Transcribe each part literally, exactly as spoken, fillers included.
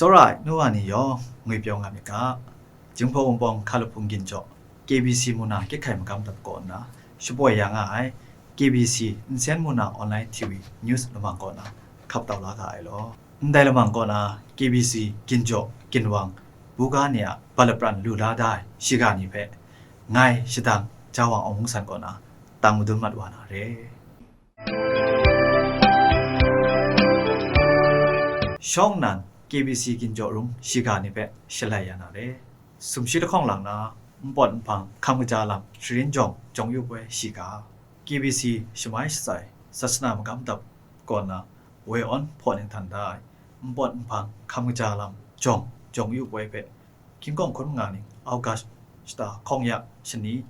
Tsawra ai nu wa ni yawng ngwi pyaw nga myit ga, Jinghpaw Wunpawng Hkalup Hpung Ginjaw, K B C mu na kyit hkai magam dap kaw nna shapoi ya nga ai K B C Nsen mu na online T V news lamang kaw na hkap tau la ga ai law. Ndai lamang kaw na K B C Ginjaw, Ginwang, buga ni a bat lapran lu la da ai shiga ni hpe ngai shadang Jawang Awng Mungsan kaw na tang madun mat wa na re. Shawng nnan K B C Ginjaw Rung shiga ni hpe shalai ya na re. Sumshi lahkawng lang na npawt nhpang hkam kaja lam sharin jawng jawng yu poi shiga, K B C shamai shatsai sasana magam dap kaw na woi awn hpaw ning htan da ai npawt nhpang hkam kaja lam jawng jawng yu poi hpe Hkying kawng hkun nga ning August shata hkawng ya shani,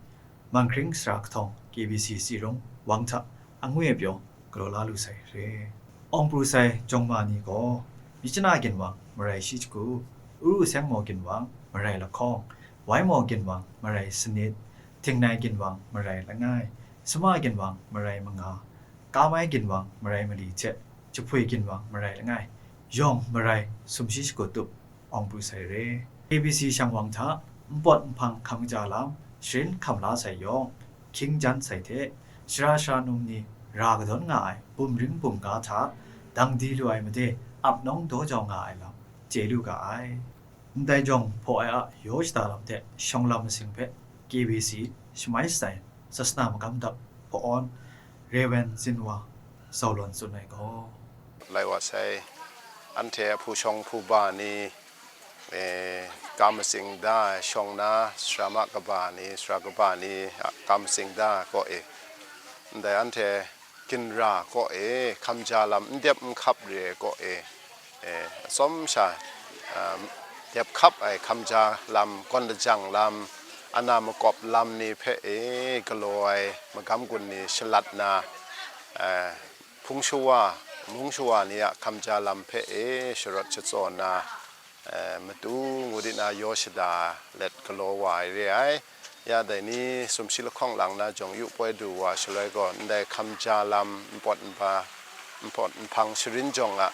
Manghkring sara kahtawng K B C Sirung wang hta angwi ai pyaw galaw la lu sai re. Awng pru sai jawng ma ni gaw, Myitkyina ginwang marai shi jahku, Uru Sengmaw ginwang marai lahkawng, Waimaw ginwang marai sanit, Htingnai ginwang marai langai, Sama ginwang marai manga, Kamai ginwang marai mali hte Jahpui ginwang marai langai, yawng marai sumshi shagu tup awng pru sai re. K B C shang wang hta npawt nhpang hkam kaja lam sharin hkam la sai yawng, hkying jan sai hte, shara shara num ni ra kadawn nga ai bumring bumga hta dang di lu ai made ap nawng daw jau nga ai lam chye lu ga ai. Ndai jawng hpaw ai a yaw shada lam hte shawng lam masing hpe K B C shamai shatsai sasana magam dap hpaw awn Rev. Zinwa Zaulawn tsun ai gaw, lai wa sai, anhte hpu shawng hpu ba ni, e, ka matsing da ai shawng na, sara ma kaba ni, sara kaba ni a ka matsing da ai kaw e, ndai anhte ginra kaw e, hkam ja lam n dep n hkap re ai kaw e, e, atsawm sha, a, dep hkap ai hkam ja lam, gawn lajang lam, ana makawp lam ni hpe e galaw ai magam gun ni shalat na, e, hpung shawa, mung shawa ni a hkam ja lam hpe e sharawt shatsaw na, e, matu ngu di na yaw shada let galaw wa ai re ai. Ya dai ni sumshi lahkawng lang na jawng yu poi du wa shaloi gaw, ndai hkam ja lam npawt npa, npawt nhpang sharin jawng a,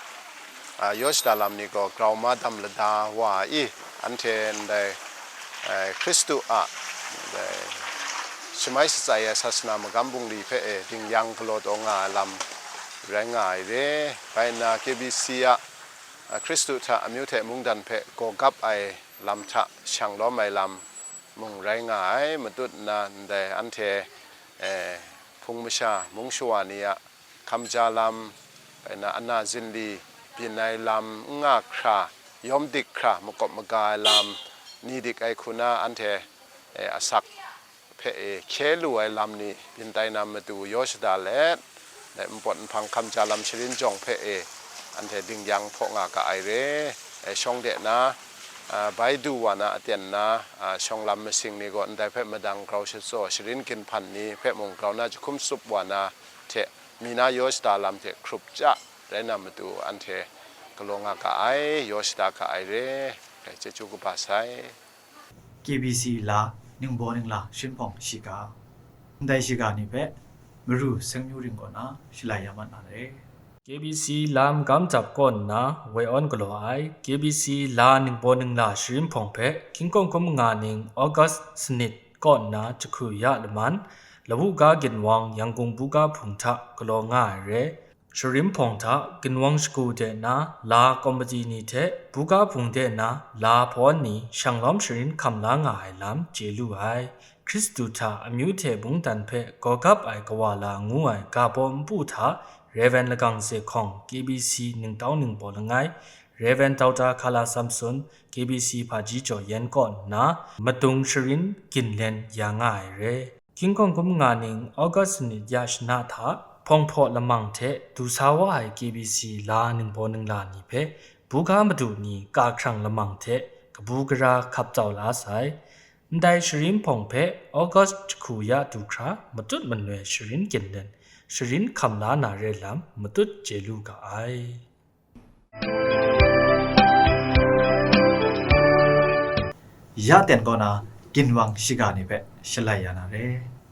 a, yaw shada lam ni gaw grau ma dam lada wa i, anhte ndai, e, Hkristu a, ndai shamai shatsai ai sasana magam bungli hpe e dingyang galaw taw nga ai lam rai nga ai re. Bai nna K B C a, a, Hkristu hta amyu hte mungdan hpe gaw gap ai lam hta shang lawm ai lam mung rai nga ai, matut nna ndai anhte, e, hpung masha, mung shawa ni a hkam ja lam, bai nna ana zinli byin ai lam n nga hkra, yawm dik hkra makawp maga ai lam, ni dik ai hku na anhte, e, asak hpe e hkye lu ai lam ni byin tai na matu yaw shada let, dai npawt nhpang hkam ja lam sharin jawng hpe e anhte dingyang hpaw nga ga ai re. E, shawng de na, a, bai du wa na aten na, a, shawng lam masing ni gaw ndai hpe madang grau shatsaw, sharin ginhpan ni hpe mung grau na jahkum tsup wa na hte, mi na yaw shada lam hte hkrup ja rai na matu anhte galaw nga ga ai, yaw shada ga ai re. Dai chyeju kaba sai. K B C la ningbaw ningla sharin hpawng shiga, ndai shiga ni hpe Maru Seng Myu Ring kaw na shalai ya mat na re. K B C la magam dap kaw nna woi awn galaw ai K B C la ningbaw ningla sharin hpawng hpe hkying kawng hkun manga ning August sanit kaw nna jahku ya laman, Lawu ga ginwang Yangkung buga hpung hta galaw nga ai re. Sharin hpawng hta ginwang shagu de na la kawmati ni hte buga hpung de na la hpawn ni shanglawm sharin hkam la nga ai lam chye lu ai. Hkristu hta amyu hte mungdan hpe gaw gap ai kawa la ngu ai ga baw npu hta Rev. Lagang Ze Hkawng, K B C ningtau ningbaw langai, Rev. Dauta Hkala Samson, K B C Hpaji Jaw Yan kaw nna madung sharin ginlen ya nga ai re. Hkying hkawng hkun manga ning August sanit ya shana hta, hpawng hpaw lamang hte du sa wa ai K B C la ningbaw ningla ni hpe, buga madu ni ka hkrang lamang hte kabu gara hkap tau la sai. Ndai sharin hpawng hpe August jahku ya du hkra matut manoi sharin ginlen, sharin hkam la na re lam matut chye lu ga ai. Ya ten kaw na ginwang shiga ni hpe shalai ya na re.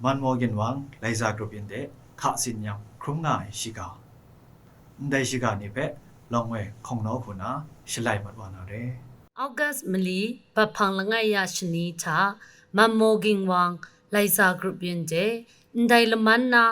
Manmaw ginwang Laiza grup yin de hka sin yang hkrum nga ai shiga. Ndai shiga ni hpe Lawng woi hkawng nau hku na shalai mat wa na re. August mali, bat hpang langai ya shani hta, Manmaw Ginwang, Laiza grup yin de, ndai laman na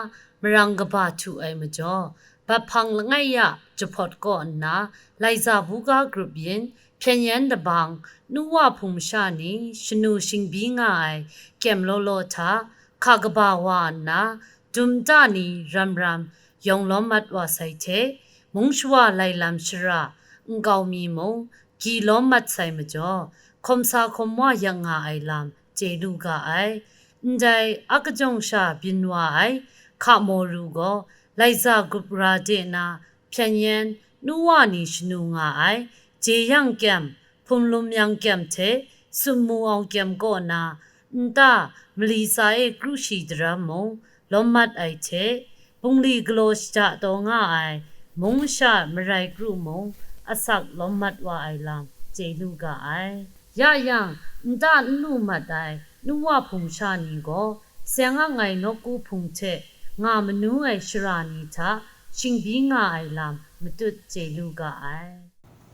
marang kaba htu ai majaw, bat hpang langai ya jahpawt kaw nna, Laiza buga grup yin, Pyengyan Dabang, nu wa hpung masha ni shanu shingbyi nga ai kyem law law hta, hka kaba wa nna, dum ta ni ram ram yawng lawm mat wa sai hte, mung shawa lai lam shara nkau mi mung, gyi lawm mat sai majaw, hkawm sa hkawm wa yak nga ai lam chye lu ga ai. Ndai a kajawng sha byin wa ai hka maw ru gaw, Laiza grup ra de na, Pyengyan, nu wa ni shanu nga ai, jeyang kyem, hpumlum yang kyem hte, summu awng kyem kaw na, nta mali tsa e kru shi daram mung, lawm mat ai hte, bungli galaw shaja taw nga ai, mung masha marai kru mung, asak lawm mat wa ai lam chye lu ga ai. Ya yang, nta n lu mat ai, nu wa hpung sha ni gaw, seng a ngai nawku hpung hte nga manu ai shara ni hta shingbyi nga ai lam matut chye lu ga ai.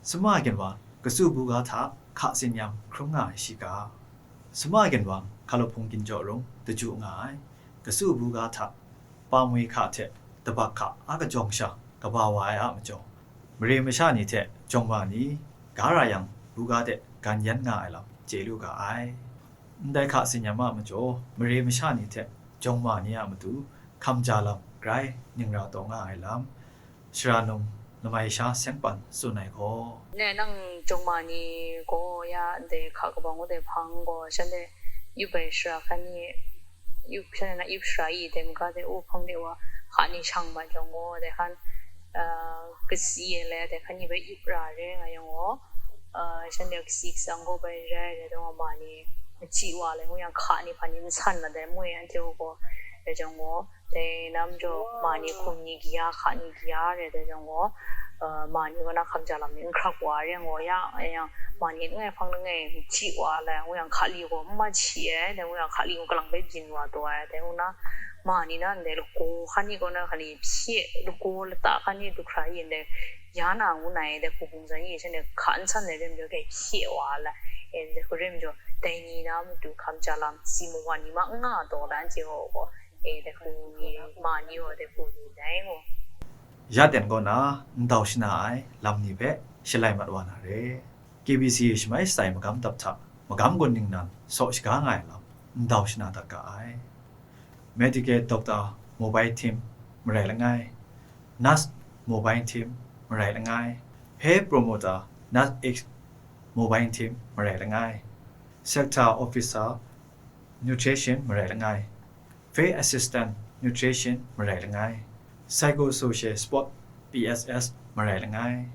Suma Ginwang, Katsu buga hta hka tsin yam hkrum nga ai shiga. Suma Ginwang, Hkalahpung Ginjaw Rung, daju nga ai. Katsu buga hta, pa mwi hka hte tabak hka a kajawng sha kaba wa ai a majaw, mare masha ni hte jawng ma ni, ga ra yang buga de gan yan nga ai lam chye lu ga ai. Ndai hka tsin yam a majaw, mare masha ni hte jawng ma ni a matu hkam ja lam grai ningra taw nga ai lam, Shara num lamai sha seng pan tsun ai gaw, ne nang jawng ma ni gaw ya ndai hka kabang de hpang gaw, shanhte yup ai shara hkan ni, yup, shanhte na yup shara i dai maga de, u hpang de wa hka ni shang mat jawng gaw, dai hkan, ah, kasi e le, dai hkan ni bai yup ra re nga yang gaw, ah, shanhte kasi kasang gaw bai rai, dai dawng ma ni, machyi wa le, ngu yang hka ni hpa ni n san mat dai, mu e anhte u gaw, dai jawng gaw, dai na majaw, ma ni hkum ni gaya, hka ni gaya re dai jawng gaw, uh, ma ni gaw na hkam ja lam ni n hkrak wa re gaw ya, yang ma ni langai hpang langai n hti wa lai, ngu yang hka li gaw n ma hti ai, dai ngu yang hka li gaw kalang bai byin wa taw ai, dai ngu na, ma ni na ndai lagaw hkan ni gaw na hkan ni hpye, lagaw lata hkan ni du hkra yin dai, ya na ngu na e, dai hku hpung san yi shanhte hka n san ai re majaw, gai hpye wa lai, e, dai hku re majaw, dai ni na matu hkam ja lam, si mawan ni ma n nga taw lai, anhte gaw gaw, e, dai hku ni, ma ni gaw dai hku ni dai ngu. Ya ten kaw na, ndau shana ai lam ni hpe shalai mat wa na re. K B C shamai shatsai magam dap hta magam gun ningnan saw shaga nga ai lam, ndau shana dat ga ai. Medical Doctor Mobile Team marai langai, Nurse Mobile Team marai langai, Health Promoter Nurse X Mobile Team marai langai, Sector Officer Nutrition marai langai, Field Assistant Nutrition marai langai, Psychosocial Support P S S marai langai.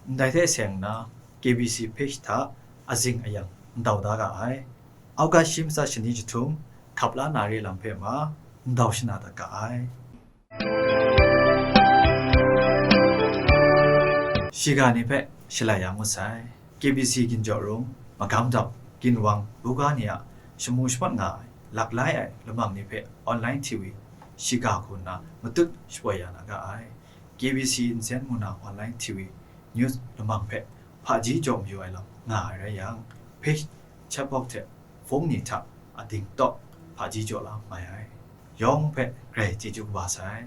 Ndai hte seng nna, K B C page hta azing ayang ndau da ga ai. August shi matsat shani jahtum, hkap la na re lam hpe ma, ndau shana dat ga ai. Shiga ni hpe shalai ya ngut sai. K B C Ginjaw Rung, Magam Dap, Ginwang, Buga ni a shamu shamat nga ai, laklai ai lamang ni hpe online T V shiga hku nna matut shapoi ya na ga ai. K B C nsen mung na online T V news lamang hpe hpaji jaw mayu ai lam nga ai rai yang, page chat box hte phone ni hta ading tawk hpaji jaw la mai ai. Yawng hpe grai chyeju kaba sai.